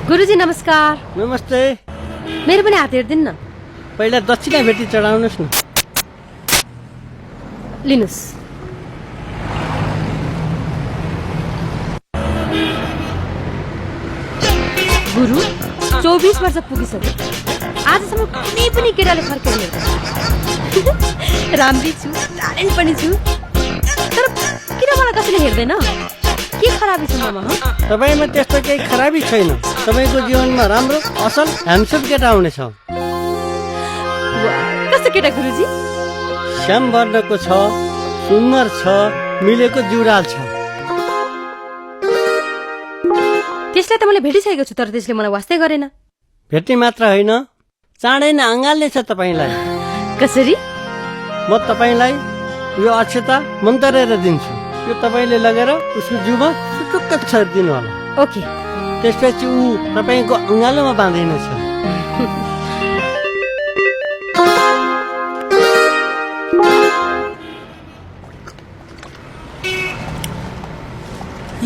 गुरुजी नमस्कार। नमस्ते। मेरो पनि हात हेर्दिन न। पहिला दक्षिणा भेटी चढाउनुस् न। लिनुस्। गुरु 24 वर्ष पुगिसक्यो, आजसम्म कुनै पनि केटाले फर्केर हेर्दैन। राम्री छु, ट्यालेन्ट पनि छु, तर किन मलाई कसैले हेर्दैन? के खराबी छ ममा? तपाईमा त्यस्तो केही खराबी छैन। तपाईको जीवनमा राम्रो असल ह्यान्डसम केटा आउनेछ। कस्तो केटा गुरुजी? श्याम वर्णको छ, सुन्दर छ, मिलेको जुराल छ। त्यसलाई त मैले भेटिसकेको छु, तर त्यसले मलाई वास्तै गरेन। भेट्ने मात्र होइन, चाँडै नै अँगाल्ने छ तपाईलाई। कसरी? म तपाईलाई यो अक्षता मन्तरेर दिन्छु। यो तपाईले लगेर उसको जिउमा सुटुक्क छर्दिनु होला। ओके। त्यसपछि ऊ तपाईको अँगालोमा बाँधिनेछ।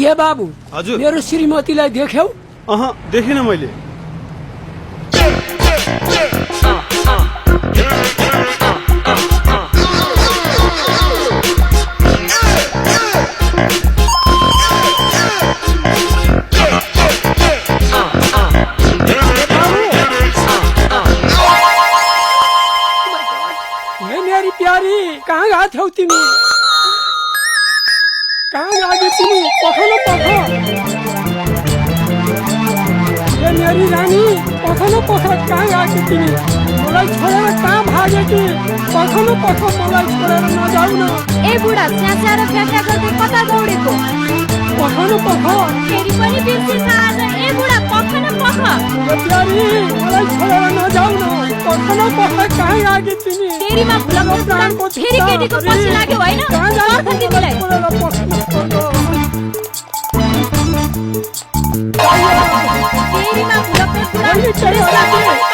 ये बाबु, हजुर। मेरो श्रीमतीलाई देख्यौ? देखिन मैले। मेरी प्यारी, कहाँ गए थे तिमी? कहाँ गए तिमी? पखो न पखो। ये मेरी रानी, पखो न पखो, कहाँ गए तिमी? मलाई छोडेर कहाँ भागेकी? पखो न पखो, मलाई छोडेर नजाऊ न। ए बुढा, च्याच्या र फ्याफ्या गर्दै कता दौडेको? पखो न पखो। फेरि पनि बिर्सिन्छ आज। ए बुढा, पख न पख। ये प्यारी, मलाई छोडेर नजाऊ न। पखो न पखो, कहाँ गए तिमी? फेरिमा भुलको बुढा, फेरि केटीको पछि लाग्यो होइन? पर्ख तिमीलाई। फेरिमा भुलको बुढा,